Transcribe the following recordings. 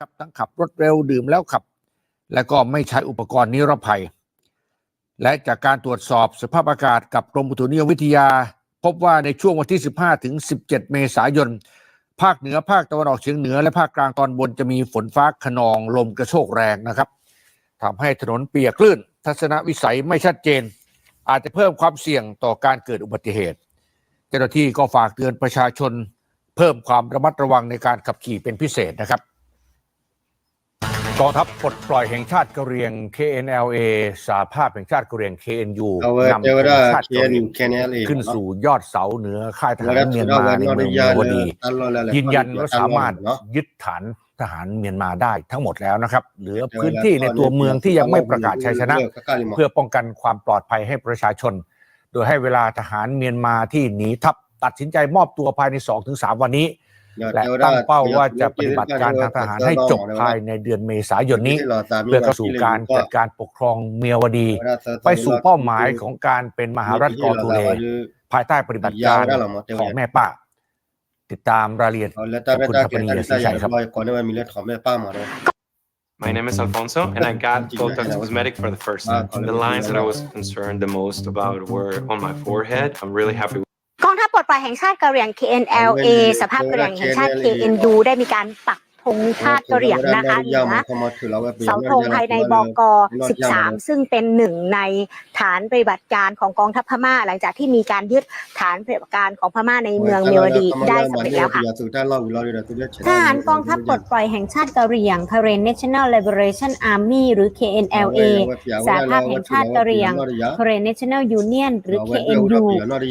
ครับ ทั้งขับรถเร็ว ดื่มแล้วขับ และก็ไม่ใช้อุปกรณ์นิรภัย และจากการตรวจสอบสภาพอากาศกับกรมอุตุนิยมวิทยา พบว่าในช่วงวันที่ สิบห้า ถึง สิบเจ็ด เมษายน ภาคเหนือ ภาคตะวันออกเฉียงเหนือ และภาคกลางตอนบนจะมีฝนฟ้าคะนอง ลมกระโชกแรงนะครับ ทำให้ถนนเปียกลื่น ทัศนวิสัยไม่ชัดเจน อาจจะเพิ่มความเสี่ยงต่อการเกิดอุบัติเหตุ เจ้าหน้าที่ก็ฝากเตือนประชาชนเพิ่มความระมัดระวังในการขับขี่เป็นพิเศษนะครับ กองทัพปลดปล่อยแห่งชาติกะเหรี่ยง เคเอ็นแอลเอ สหภาพแห่งชาติกะเหรี่ยง เคเอ็นยู นำธงชาติกะเหรี่ยงขึ้นสู่ยอดเสาเหนือค่ายทหารเมียนมาในเมืองเมียวดี ยืนยันว่าสามารถยึดฐานทหารเมียนมาได้ทั้งหมดแล้วนะครับ เหลือพื้นที่ในตัวเมืองที่ยังไม่ประกาศชัยชนะ เพื่อป้องกันความปลอดภัยให้ประชาชน โดยให้เวลาทหารเมียนมาที่หนีทัพตัดสินใจมอบตัวภายใน สองถึงสาม วันนี้ และตั้งเป้าว่าจะปฏิบัติการทางทหารให้จบภายในเดือนเมษายนนี้ เพื่อเข้าสู่การจัดการปกครองเมียวดี ไปสู่เป้าหมายของการเป็นมหารัฐกอทูเล ภายใต้ปฏิบัติการของแม่ป้า ติดตามรายละเอียดจากคุณทัพพนี ศรีชัยครับ My name is Alfonso, and I got Botox Cosmetic for the first time. The lines that I was concerned the most about were on my forehead. I'm really happy with กองทัพปลดปล่อยแห่งชาติกะเหรี่ยง เคเอ็นแอลเอ สหภาพกะเหรี่ยงแห่งชาติ เคเอ็นยู ได้มีการปักธงชาติกะเหรี่ยงนะคะ เหนือเสาธงภายใน บก สิบสาม ซึ่งเป็นหนึ่งในฐานปฏิบัติการของกองทัพพม่า หลังจากที่มีการยึดฐานปฏิบัติการของพม่าในเมืองเมียวดีได้สำเร็จแล้วค่ะ ทหารกองทัพปลดปล่อยแห่งชาติกะเหรี่ยง Karen National Liberation Army หรือ เคเอ็นแอลเอ สหภาพแห่งชาติกะเหรี่ยง Karen National Union หรือ เคเอ็นยู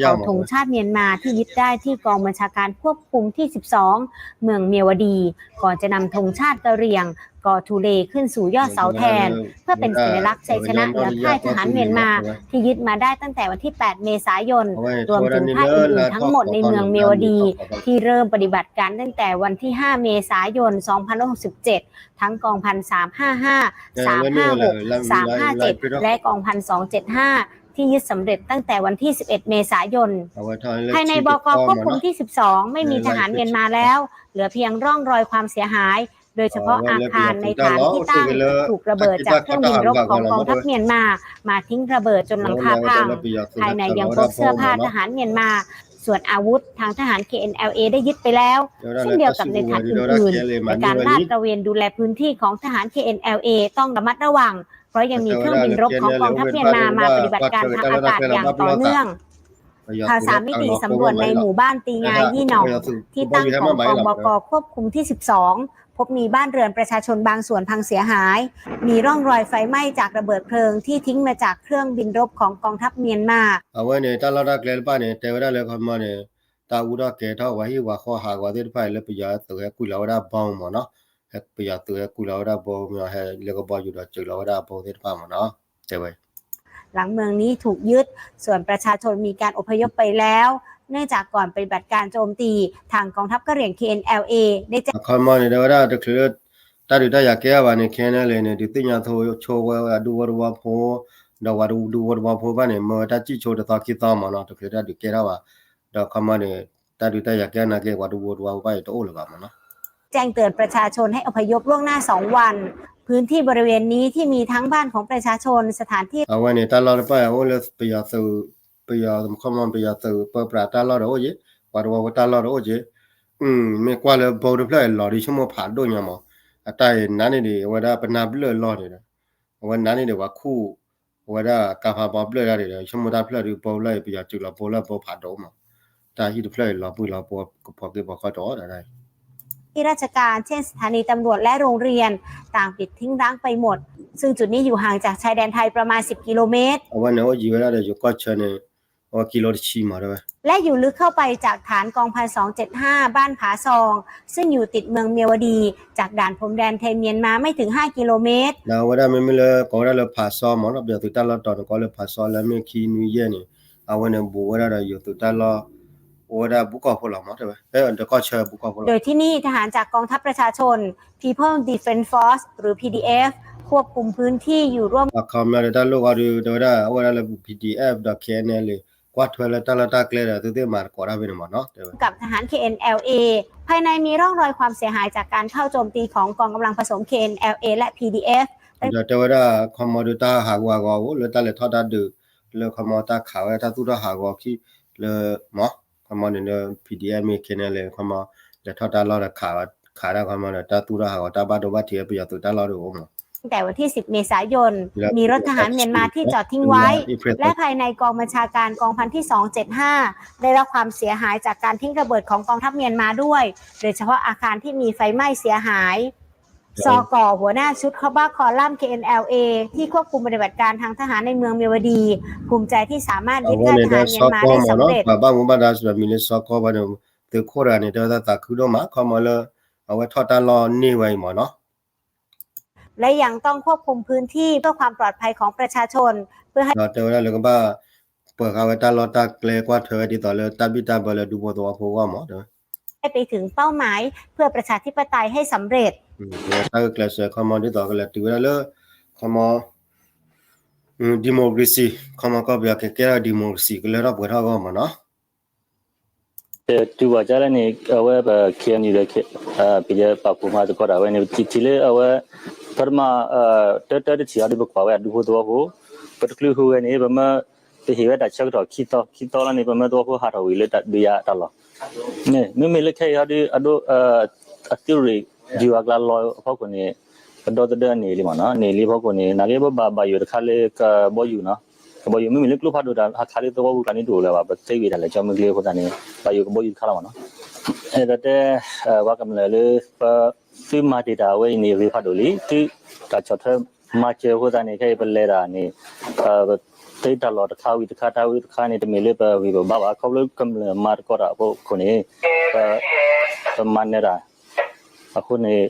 เอาธงชาติเมียนมาที่ยึดได้ที่กองบัญชาการควบคุมที่ สิบสอง เมืองเมียวดี ก่อนจะนำธงชาติกะเหรี่ยง กอทูเล ขึ้นสู่ยอดเสาแทน เพื่อเป็นสัญลักษณ์ชัยชนะเหนือค่ายทหารเมียนมา ที่ยึดมาได้ตั้งแต่วันที่ แปด เมษายน รวมถึงค่ายอื่นๆทั้งหมดในเมืองเมียวดี ที่เริ่มปฏิบัติการตั้งแต่วันที่ ห้า เมษายน สองพันหกสิบเจ็ด ทั้งกองพัน สามห้าห้า สามห้าหก สามห้าเจ็ด และกองพัน สองเจ็ดห้า ที่ยึดสำเร็จตั้งแต่วันที่ สิบเอ็ด เมษายน ภายใน บก ควบคุมที่ สิบสอง ไม่มีทหารเมียนมาแล้ว เหลือเพียงร่องรอยความเสียหาย โดยเฉพาะอาคารในฐานที่ตั้งถูกระเบิดจากเครื่องบินรบของกองทัพเมียนมา มาทิ้งระเบิดจนหลังคาพัง ภายในยังพบเสื้อผ้าทหารเมียนมา ส่วนอาวุธทางทหาร เคเอ็นแอลเอ ได้ยึดไปแล้ว เช่นเดียวกับในฐานอื่นๆ ในการลาดตระเวนดูแลพื้นที่ของทหาร เคเอ็นแอลเอ ต้องระมัดระวัง เพราะยังมีเครื่องบินรบของกองทัพเมียนมามาปฏิบัติการทางอากาศอย่างต่อเนื่อง ข่าวสามมิติสำรวจในหมู่บ้านตีงายี่หน่อง ที่ตั้งของกอง บก ควบคุมที่ สิบสอง พบมีบ้านเรือนประชาชนบางส่วนพังเสียหาย มีร่องรอยไฟไหม้จากระเบิดเพลิงที่ทิ้งมาจากเครื่องบินรบของกองทัพเมียนมา အဝဲန့ၣ် တၢ်လီၢ်တၢ်ကျဲတဖၣ်န့ၣ် တဲဝဲဒၣ်လၢခီမီန့ၣ် တၢ်အူထီၣ်ကဲထီၣ်ဝဲဟံၣ်ဝဲဃီဟးဂီၤသ့ၣ်တဖၣ်အံၤ လၢပယီၤသုးဟဲကွံာ်လီၤဝဲဒၣ်ဘီမ့ၢ်နီၤ, ပယီၤသုးဟဲကွံာ်လီၤဝဲဒၣ်ဘီမ့ၢ် ဟဲလၢကဘီယူၤဒီးစၢၤလီၤဝဲဒၣ်ဘီသ့ၣ်တဖၣ်မ့ၢ်နီၤ, တဲဝဲ หลังเมืองนี้ถูกยึด ส่วนประชาชนมีการอพยพไปแล้ว เนื่องจากก่อนปฏิบัติการโจมตี ทางกองทัพกะเหรี่ยง เคเอ็นแอลเอ ได้แจ้ง အခီမီန့ၣ် တဲဝဲဒၣ်တချုးလၢ တၢ်ဒုးတၢ်ယၤကဲထီၣ်ဘၣ်န့ၣ် ခဲန့ၣ်လံန့ၣ် ဒုးသ့ၣ်ညါသိဆိဝဲဝဲဒူဝဲတဝီဖိ ဒီးဝဲဒူဝဲတဝီဖိဘၣ်န့ၣ် မၢဝဲတၢ်စံၣ်ဆိတသီခံသီမ့ၢ်နီၤ တချုးတၢ်ဒုးကဲထီၣ်ဘၣ်, ဒီးအခီမီန့ၣ် တၢ်ဒုးတၢ်ယၤကဲနာ်က့ ဝဲဒူဝဲတဝီဖိဘၣ်အံၤတအိၣ်လၢၤဘၣ်မ့ၢ်နီၤ แจ้งเตือนประชาชนให้อพยพล่วงหน้าสองวัน พื้นที่บริเวณนี้ที่มีทั้งบ้านของประชาชน สถานที่ အဝဲန့ၣ် တၢ်လီၢ်တဖၣ်အိၣ်လၢပယီၤသုး ပယီၤခီမီ ပယီၤသုးပၢပြးတၢ်လီၢ်ဒီးအိၣ်က့ၤ, ပှၤတဝီဖိတၢ်လီၢ်ဒီးအိၣ်က့ၤ, မ့ၢ်ကွၢ်လၢဘီတဖျၢၣ်အလီၤဒီး ဆိကမိၣ်ဖးဒိၣ်ညါမး, အတၢ်အံၤနးန့ၢ်ဒံး အဝဲဒၣ်ပနၢ်ဘျၢၣ်လီၢ်န့ၣ်ဒီး အဝဲနးန့ၢ်ဒံးပှၤခူၣ်, အဝဲဒၣ်ကါဖးဘီဘျၢၣ်ဒၣ်န့ၣ်ဒီး ဆိကမိၣ်တၢ်ဖျၢၣ်ဒုးဘီဖျၢၣ်အံၤ ပယီၤစုးလီၤဘီလၢဘီဖးဒိၣ်မး, တၢ်ဟံၣ်တဖျၢၣ်အံၤလီၤပှံၢ်လီၤပှီၤကဖီက့ၤပှၤခီတီၤဒၣ် ที่ราชการ เช่น สถานีตำรวจ และโรงเรียน ต่างปิดทิ้งร้างไปหมด ซึ่งจุดนี้อยู่ห่างจากชายแดนไทยประมาณ สิบ กิโลเมตร အဝဲန့ၣ်အိၣ်ယံၤဝဲဒၣ်ဒီးယိၤကီၢ်ဆၢန့ၣ် အဝဲကံလိတဆံမးတဲဝဲ และอยู่ลึกเข้าไปจากฐานกองพัน สองเจ็ดห้า บ้านผาซอง ซึ่งอยู่ติดเมืองเมียวดี จากด่านพรมแดนไทยเมียนมาไม่ถึง ห้า กิโลเมตร ဒီးအဝဲဒၣ်မ့မ့ၢ်လၢကိးဝဲဒၣ်လၢဖးစီမးနီၤ ပယီၤသုးတၢ်လီၢ်တီၤန့ၣ် ကိးလၢဖးစီလၢမ့ၢ်ခံနွံယဲၢ်န့ၣ် အဝဲန့ၣ်ဘူးဝဲဒၣ်ဒီးယိၤသုးတၢ်လီၢ် အိၣ်ဝဲဒၣ်ဘူးကီၢ်ဖိလီၤမးတဲဝဲ ဒီးကီၢ်ဆၢဘူးကီၢ်ဖိလီၤ โดยที่นี่ทหารจากกองทัพประชาชน People Defense Force หรือ พี ดี เอฟ ควบคุมพื้นที่อยู่ร่วม အခီမီဒီးတၢ်လိၣ်ဃီဒီး တဲဝဲဒၣ် အိၣ်ဝဲဒၣ်လၢ PDF ဒီး KNLA န့ၣ် ကွၢ်ထွဲလၢတၢ်လီၢ်တၢ်ကျဲဒီး သုသ့ၣ်မၤသကိးတၢ်ဖဲန့ၣ်မ့ၢ်နီၤ တဲဝဲ กับทหาร เคเอ็นแอลเอ ภายในมีร่องรอยความเสียหายจากการเข้าโจมตีของกองกำลังผสม เคเอ็นแอลเอ และ พีดีเอฟ ဒီးတဲဝဲဒၣ် ခီမီဒုးတၢ်ဟးဂူာ်ဟးဂီၤအိၣ် လၢတၢ်လဲၤထီၣ်တၢ်ဒုး လၢခီမီတၢ်ခးဝဲတၢ်သူၣ်ထီၣ်ဟးဂီၤခံ လၢ မ့ၢ် ခီမီန့ၣ်လၢ พีดีเอฟ မ့ၢ် เคเอ็นแอลเอ ခီမီ လဲၤထီၣ်တၢ်လီၢ်ဒီး ခးတၢ်ခီမီဒီး တၢ်သူၣ်ထီၣ်ဟးဂီၤ တၢ်ဘၣ်ဒိဘၣ်ထံးပယီၤသုးတၢ်လီၢ်ဒုးအိၣ်မ့ၢ် ตั้งแต่วันที่สิบ เมษายน มีรถทหารเมียนมาที่จอดทิ้งไว้ และภายในกองบัญชาการกองพันที่ สองเจ็ดห้า ได้รับความเสียหายจากการทิ้งระเบิดของกองทัพเมียนมาด้วย โดยเฉพาะอาคารที่มีไฟไหม้เสียหาย ซอก่อ หัวหน้าชุด Combat Column เคเอ็นแอลเอ ที่ควบคุมปฏิบัติการทางทหารในเมืองเมียวดี ภูมิใจที่สามารถยึดค่ายทหารเมียนมาได้สำเร็จ ပှၤဘၣ်မူဘၣ်ဒါစံးမံၤလၢ ซอก่อ ဘၣ်န့ၣ် သုးခိၣ်တဂၤန့ၣ် တဲဝဲသးသးခုဒိၣ်မး ခီမီလၢ အဝဲထီၣ်တၢ်လီၢ်န့ၢ်ဝဲအံၤမ့ၢ်နီၤ และยังต้องควบคุมพื้นที่เพื่อความปลอดภัยของประชาชน เพื่อให้ ဒီးတဲဝဲဒၣ်လၢကဘၣ် ပှၤဃာ်ဝဲတၢ်လီၢ်တၢ်ကျဲကွၢ်ထွဲဝဲဒ်သိးလၢတၢ်ဘံၣ်တၢ်ဘၢလၢဒူဖိသဝီဖိအဂီၢ်မ့ၢ် ให้ไปถึงเป้าหมายเพื่อประชาธิปไตยให้สำเร็จ တၢ်ဂုာ်ကျဲးစၢးခီမီဒ်သိးကလဲၤတုၤဝဲဒၣ်လၢ ခီမီ democracy ခီမီကီၢ်ပယီၤကကဲထီၣ် democracy ကလၢထီၣ်ပှဲၤထီၣ်အဂီၢ်မ့ၢ်နီၤ တုၤဘၣ်ကၢ်လၢန့ၣ် အဝဲပ เคเอ็นแอลเอ ဒီး พีดีเอฟ ပာ်ဖှိၣ်မၤသကိးတၢ်ဝဲန့ၣ် ပထံၣ်လၢအဝဲ ပထမ တၢတၢတထံၣ်အံၤဒီးပကွၢ်ဝဲဒၣ်ဒူဖိသဝီဖိ ပတချုးဟူးဂဲၤန့ၣ် ပမ့ၢ် ပဟ့ၣ်ဝဲတၢ်ဆၢကတီၢ်ခံသီ ခံသီလီၤန့ၣ် ပမ့ၢ်သဝီဖိဟးထီၣ်ဝံၤလၢတၢ်ဒုးယၤတၢ်လီၢ် မ့မ့ၢ်လၢခဲအံၤအံၤဒီး အဒိ အသုးရ့ၣ် ဒုးအကျါလီၤအဖီခိၣ်န့ၣ် ပဒီသဒၢန့ၢ်လံမ့ၢ်နီၤ န့ၢ်လံအဖီခိၣ်န့ၣ် နာ်က့ပဘၣ်ဘၣ်ယိၣ်တခါလၢကဘီယူၤနီၤ ကဘီယူၤ မ့မ့ၢ်လၢကျိဖးဒိၣ်တၢ်ဟးခးလၢသဝီပူၤကျါန့ၣ်တအိၣ်လၢၤဘၣ် ပသ့ဝံၤတၢ်လဲၤကၠီမ့ၢ်ကျ့အဃိသတးန့ၣ် ဘၣ်ယိၣ်ကဘီယူၤတခါလီၤမ့ၢ်နီၤ အဲၣ်ဒိးတဲ ပှၤကမျၢၢ်လၢ ပသုမၤတ့ၢ်တၢ်ဝဲအံၤန့ၣ် ဂ့ၤဖးဒိၣ်လံ သုတၢ်ဆီၣ်ထွဲမၤစၢၤအဃိသတးန့ၣ် ခဲအံၤပလဲၤတၢ်န့ၣ် ပသ့တၢ်လီၢ်တခါဝံၤတခါ တၢ်ဝံၤတခါန့ၣ် တမ့ၢ်လၢပဂ့ၤပဘါဘၣ် ခီဖျိကမျၢၢ်မၤသကိးတၢ်အဖီခိၣ်န့ၣ် ပ ပမၤနၢၤတၢ် အဃိန့ၣ်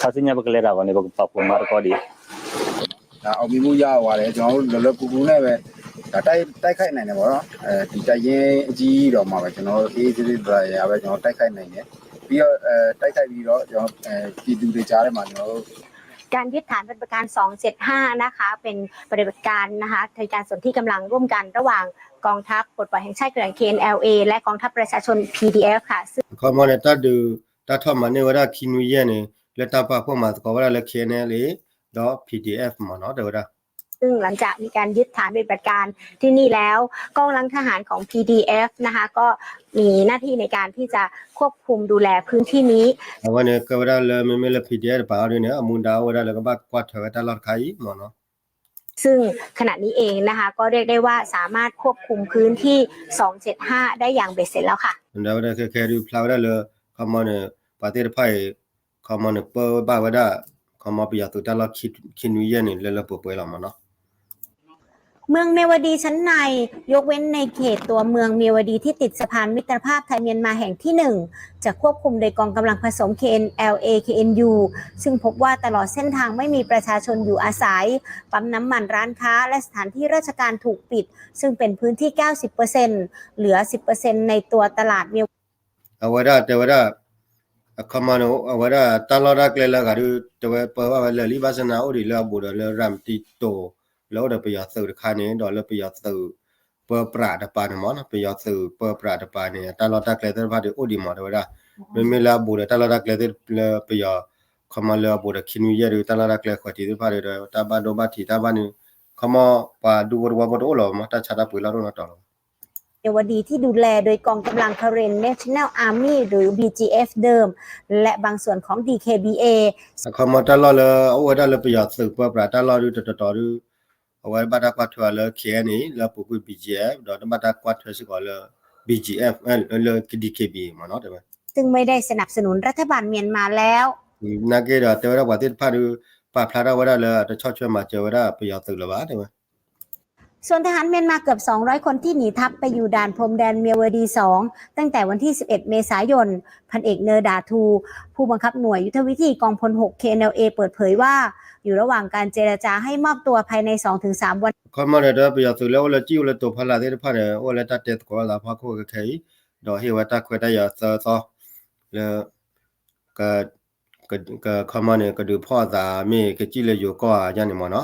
ခါဆူညါပကလဲၤတၢ်ဂီၢ်န့ၣ် ပကပာ်ဖှိၣ်မၤသကိးဒံး အောင်မြင်မှုရအောင်ပါတယ် ကျွန်တော်တို့ လောလောကူကူနဲ့ပဲ ဒါတိုက်တိုက်ခိုက်နိုင်တယ်ပေါ့နော် ဒီတပ်ရင်းအကြီးကြီးတော့မှာပဲ ကျွန်တော်တို့ အေးအေးဆေးဆေးသာသာယာယာပဲ ကျွန်တော်တို့တိုက်ခိုက်နိုင်တယ် ပြီးတော့အဲတိုက်ခိုက်ပြီးတော့ကျွန်တော်အဲပြည်သူတွေကြားထဲမှာကျွန်တော်တို့ การยึดฐานปฏิบัติการ สองเจ็ดห้า นะคะ เป็นปฏิบัติการนะคะในการสนธิกำลังร่วมกันระหว่างกองทัพปลดปล่อยแห่งชาติเครือข่าย เคเอ็นแอลเอ และกองทัพประชาชน พีดีเอฟ ค่ะ ซึ่ง ခီမီန့ၣ် တၢ်ဒုးတၢ်ထီၣ်မၤန့ၢ်ဝဲဒၣ်ခံနွံယဲၢ်န့ၣ် လၢတၢ်ပာ်ဖှိၣ်မၤသကိးဝဲဒၣ်လၢ เคเอ็นแอลเอ ဒီး พีดีเอฟ မ့ၢ်နီၤ တဲဝဲဒၣ် ซึ่งหลังจากมีการยึดฐานปฏิบัติการที่นี่แล้ว กองกำลังทหารของ พีดีเอฟ นะคะ ก็มีหน้าที่ในการที่จะควบคุมดูแลพื้นที่นี้ အဝဲန့ၣ် ကဲဝဲဒၣ်လၢ မ့မ့ၢ်လၢ พีดีเอฟ တပၤအံၤဒ်န့ၣ် အမူဒါအိၣ်ဝဲဒၣ်လၢကဘၣ်ကွၢ်ထွဲဝဲတၢ်လီၢ်တခါအံၤမ့ၢ်နီၤ ซึ่งขณะนี้เองนะคะ ก็เรียกได้ว่าสามารถควบคุมพื้นที่ สองเจ็ดห้า ได้อย่างเบ็ดเสร็จแล้วค่ะ ဒီးဝဲဒၣ်ခဲခဲဒုးဖျါဝဲဒၣ်လၢ ခီမီန့ၣ် ပှၤသ့ၣ်တဖၣ်အံၤ ခီမီန့ၣ် ပၢဘၣ်ဝဲဒၣ် ခီမီပယီၤသုးတၢ်လီၢ် ခံနွံယဲၢ်န့ၣ် လၢလၢပှဲၤပှဲၤလီၤမ့ၢ်နီၤ เมืองเมียวดีชั้นใน ยกเว้นในเขตตัวเมืองเมียวดีที่ติดสะพานมิตรภาพไทยเมียนมาแห่งที่หนึ่ง จะควบคุมโดยกองกำลังผสม เคเอ็นแอลเอ เคเอ็นยู ซึ่งพบว่าตลอดเส้นทางไม่มีประชาชนอยู่อาศัย ปั๊มน้ำมัน ร้านค้า และสถานที่ราชการถูกปิด ซึ่งเป็นพื้นที่ เก้าสิบเปอร์เซ็นต์ เหลือ สิบเปอร์เซ็นต์ ในตัวตลาดเมียว အဝဲဒၣ်တဲဝဲဒၣ် အခီမီန့ၣ် အဝဲဒၣ်တၢ်လီၢ်တၢ်ကျဲလၢအဂၤဒုး တဲဝဲပၢဘၣ်ဝဲလၢာ်လံ ဘၣ်ဆၣ်န့ၣ် အိၣ်ဒံးလၢအဘူးဒီးလၢ ရၤမတံတိၣ် လၢအိၣ်ဒီးပယီၤသုးတခါန့ၣ် ဒီးလၢပယီၤသုးပၢပြးတပၤန့ၣ်မ့ၢ်နီၤ ပယီၤသုးပၢပြးတပၤန့ၣ် တၢ်လီၢ်တၢ်ကျဲသ့ၣ်တဖၣ်ဒုးအိၣ်ဒံးမ့ၢ်တဲဝဲဒၣ် မ့မ့ၢ်လၢအဘူးဒီးတၢ်လီၢ်တၢ်ကျဲသ့ၣ်လၢပယီၤ ခီမီလၢအဘူးဒီးခံနွံယဲၢ်ဒုး တၢ်လီၢ်တၢ်ကျဲဃီၤထံးသ့ၣ်တဖၣ်ဒုး တၢ်ဘၣ်ဒိဘၣ်ထံးတၢ်ဘၣ်န့ၣ် ခီမီပှၤဒူဖိတဝီဖိတအိၣ်လီၤမ့ၢ် တၢ်ဆါတၢ်ပှ့ၤလီၢ်တအိၣ်နီတတီၤလီၤ เมียวดีที่ดูแลโดยกองกำลัง Karen National Army หรือ บีจีเอฟ เดิม และบางส่วนของ ดีเคบีเอ အခီမီတၢ်လီၢ်လၢအအိၣ်ဝဲဒၣ်လၢပယီၤသုးပၢပြးတၢ်လီၢ်ဒုးတတီၤတီၤဒုး အဝဲဘၣ်တၢ်ကွၢ်ထွဲလၢ เคเอ็นเอ လၢအပူၤကွံာ် บีจีเอฟ ဒီးတဘၣ်တၢ်ကွၢ်ထွဲစ့ၢ်ကီးလၢ บีจีเอฟ လၢ ดีเคบีเอ မ့ၢ်နီၤတဲဝဲ ซึ่งไม่ได้สนับสนุนรัฐบาลเมียนมาแล้ว နာ်က့ဒီးတဲဝဲဒၣ်ပှၤသ့ၣ်တဖၣ်ဒုး ပာ်ဖျါထီၣ်ဝဲဒၣ်လၢအတဆီၣ်ထွဲမၤစၢၤဝဲဒၣ်ပယီၤသုးလၢၤဘၣ်တဲဝဲ ส่วนทหารเมียนมากว่า สองร้อย คนที่หนีทัพไปอยู่ด่านพรมแดนเมียวดี สอง ตั้งแต่วันที่ สิบเอ็ด เมษายน พันเอก เนอร์ดาทู ผู้บังคับหน่วยยุทธวิธีกองพล หก เคเอ็นแอลเอ เปิดเผยว่า อยู่ระหว่างการเจรจาให้มอบตัวภายใน สองถึงสาม วัน ခီမီန့ၣ်ဒီးပယီၤသုးလၢအိၣ်လၢကံၣ်အိၣ်လၢတိၤဖီလာ်သ့ၣ်တဖၣ်န့ၣ် အိၣ်လၢတၢ်တဲသကိးအသးဖီခိၣ်ခဲခဲအံၤ ဒီးဟ့ၣ်ဝဲတၢ်ခွဲးတၢ်ယာ်သၢသီ လၢ ခီမီန့ၣ် ကဒုးဖီၣ်အသးမ့ၢ်ကစံၣ်လၢယိၤကီၢ်ဧါန့ၣ်မ့ၢ်နီၤ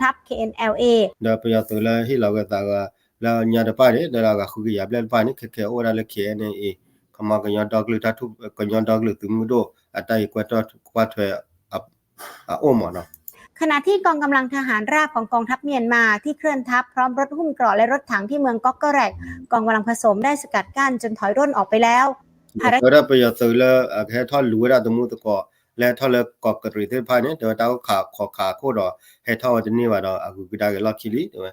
ทัพ เคเอ็นแอลเอ ဒီးပယီၤသုးလၢဟ့ၣ်လီၤဝဲသးဂၤ လၢညါတဖၣ်န့ၣ် ဒီးဂၤဃုကယၤဘျဲၣ်တဖၣ်န့ၣ် ခဲခဲအိၣ်ဝဲဒၣ်လၢ เคเอ็นแอลเอ ခီမီ ကညီဒီကလုာ်တၢ်ထူၣ် ကညီဒီကလုာ်သုးမုၢ်ဒိၣ် အတၢ်အံၤကွဲးထီၣ်ကွၢ်ထွဲ အအိၣ်မးနီၤ ขณะที่กองกำลังทหารราบของกองทัพเมียนมาที่เคลื่อนทัพพร้อมรถหุ้มเกราะและรถถังที่เมืองก๊อกกะแร็ก กองกำลังผสมได้สกัดกั้นจนถอยร่นออกไปแล้ว တဲဝဲဒၣ်ပယီၤသုးလၢ ကဟဲထီၣ်လူၤဝဲဒၣ်သမူသကိး လၢဟဲထီၣ်လၢကီးကရံးသ့ၣ်တဖၣ်န့ၣ် တဲဝဲတၢ်အိၣ်ခးခီၣ်ခးခိၣ်ဒီး ဟဲထီၣ်ဝဲတန့ၢ်ဘၣ်ဒီး အဂုၤကဒါက့ၤလီၢ်ခံလံ တဲဝဲ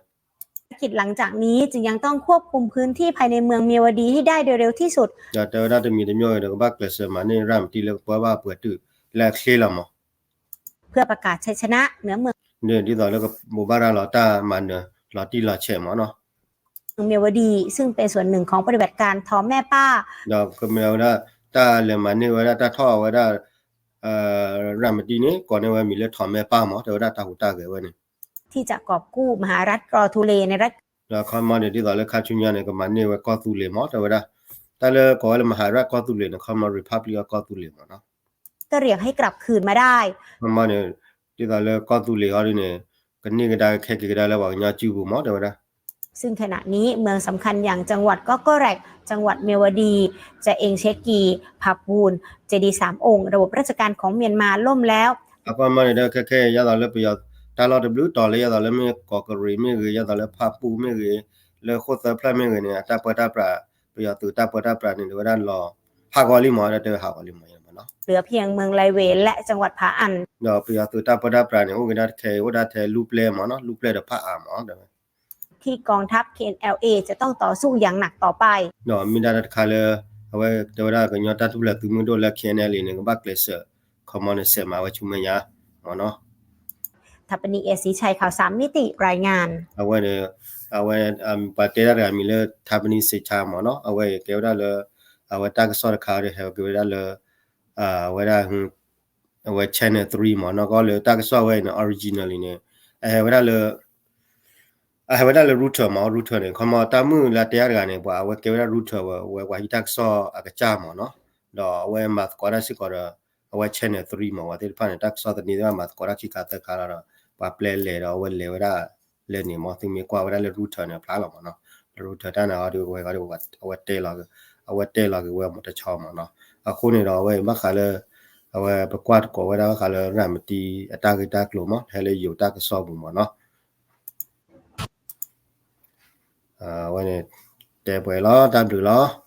ภารกิจหลังจากนี้จึงยังต้องควบคุมพื้นที่ภายในเมืองเมียวดีให้ได้โดยเร็วที่สุด ဒီးတဲဝဲဒၣ်တမံၤတမံၤဂ့ၤဒီး ကဘၣ်ကျဲးစၢးမၤန့ၢ်ရၤမတံလၢကပၢဘၣ်ပှဲၤတုာ်လၢအချ့လီၤမး เพื่อประกาศชัยชนะเหนือเมือง ဒ်သိးလၢကဘိးဘၣ်ရၤလီၤတၢ်မၤနၢၤလီၤတံၢ်လီၤဆဲးမးနီၤ เมียวดี ซึ่งเป็นส่วนหนึ่งของปฏิบัติการทอแม่ป้า ဒီးကမ့ၢ်ဝဲဒၣ် တၢ်လဲၤမၤန့ၢ်ဝဲဒၣ်တၢ်ထီၣ်ဝဲဒၣ် ရၤမတံန့ၣ် ကိးန့ၢ်ဝဲမံၤလၢထီးမဲပၢ်မး တဲဝဲဒၣ်တၢ်ဟူးတၢ်ဂဲၤဝဲန့ၣ် ที่จะกอบกู้มหารัฐกอทูเลในรัฐ ဒီးခီမီန့ၣ် ဒ်သိးလၢခါဆူညါန့ၣ် ကမၤန့ၢ်ဝဲကီၢ်သူလ့ၤမး တဲဝဲဒၣ် တၢ်လၢကိးဝဲလၢ มหารัฐ ကီၢ်သူလ့ၤန့ၣ် ခီမီ Republic of ကီၢ်သူလ့ၤမးနီၤ กะเหรี่ยงให้กลับคืนมาได้ ခီမီန့ၣ် ဒ်သိးလၢကီၢ်သူလ့ၤအီၤဒ်န့ၣ် ကန့ၢ်ကဒါက့ၤခဲက့ၤကဒါလၢပှၤကညီစုပူၤမး တဲဝဲဒၣ် ซึ่งขณะนี้เมืองสำคัญอย่างจังหวัดก๊อกกะแร็ก จังหวัดเมียวดี จะเองเชกี ผาปูน เจดีย์สามองค์ ระบบราชการของเมียนมาล่มแล้ว အခီမီန့ၣ်ဒီးခဲခဲ ယဲသိးလၢပယီၤ တၢ်လီၢ်တဘျုးတီၤလၢယဲသိးလၢမ့ၢ်ကီးကရံးမ့ၢ်ဂ့ၤ ယဲသိးလၢဖၣ်ပူၣ်မ့ၢ်ဂ့ၤ လၢဃိၣ်သၢဖျၢၣ်မ့ၢ်ဂ့ၤန့ၣ် အတၢ်ပၢတၢ်ပြး ပယီၤသုးတၢ်ပၢတၢ်ပြးန့ၣ် တဲဝဲဒၣ်လီၤ ဟးဂီၤလံမး တဲဝဲဟးဂီၤလံမးနီၤ เหลือเพียงเมืองไลเวและจังหวัดผาอัน ဒီးပယီၤသုးတၢ်ပၢတၢ်ပြးန့ၣ် အိၣ်က့ၤဒၣ်တခဲအံၤ အိၣ်ဒၣ်ထဲလူၢ်ပျဲၢ်မးနီၤ လူၢ်ပျဲၢ်ဒီးဖၣ်အၣ်မး တဲဝဲ ที่กองทัพ เคเอ็นแอลเอ จะต้องต่อสู้อย่างหนักต่อไป ဒီးမ့ၢ်ဒၣ်တၢ်တခါလၢ အဝဲတဲဝဲဒၣ်ကညီတၢ်ထူၣ်ဖျဲးသုးမုၢ်ဒိၣ်လၢ เคเอ็นแอลเอ န့ၣ် ကဘၣ်ကျဲးစၢး ခီမီန့ၣ် ဆဲးမၤဝဲဆူမဲာ်ညါ မးနီၤ ทัพปนิกเอซีชัย ข่าวสามมิติ รายงาน အဝဲ အဝဲ ပှၤတဲဒၣ်တဂၤမံၤလၢ ထါပနံစ့ဆါ မးနီၤ အဝဲကဲဝဲဒၣ်လၢ အဝဲတၢ်ကစီၣ်တခါဒီးဟဲက့ၤဝဲဒၣ်လၢ အဝဲဒၣ် အဝဲ channel three မးနီၤ ကီလၢတၢ်ကစီၣ်ဝဲအံၤန့ၣ် originally န့ၣ် အဟဲဝဲဒၣ်လၢ အဟဲဝဲဒၣ်လၢ Reuters မး Reuters န့ၣ် ခီမီတၢ်မုၢ်လၢတဲအါတဂၤန့ၣ် ပှၤအဝဲကဲဝဲဒၣ် Reuters ဝဲ ဝဲပှၤဟံးတၢ်ကစီၣ်အကစၢ်မးနီၤ ဒီးအဝဲမၤသကိးတၢ်စ့ၢ်ကီးဒီး အဝဲ channel three မး ဝဲသ့ၣ်တဖၣ်န့ၣ် တၢ်ကစီၣ်သန့သ့ၣ်တဖၣ်မၤသကိးတၢ်ခံခါသၢခါလီၤဒီး ပှၤပျဲလဲၤဒီးအဝဲလဲၤဝဲဒၣ်လၢန့ၣ်မ့ၢ် သုမ့ၢ်ကွၢ်ဝဲဒၣ်လၢ Reuters န့ၣ် အဖျါလီၤမ့ၢ်နီၤ, လၢ Reuters တၢ်န့ၣ်အီၤဒီး ဝဲဂီၤဒီး အဝဲတဲလီၤက့ၤဝဲမ့ၢ်တဆီမ့ၢ်နီၤ, အဃိန့ၣ်ဒီး အဝဲဘၣ်ဃးလၢ အဝဲပကွၢ်သကိးဝဲဒၣ်ဘၣ်ဃးလၢ ရၤမတံအတၢ်ဂ့ၢ်တၢ်ကျိၤမ့ၢ် ဟဲလၢယိၤတၢ်ကစီၣ်ပူၤမ့ၢ်နီၤ အဝဲန့ၣ် တဲပှဲၤလီၤ တၢ်ဘျုးလီၤ.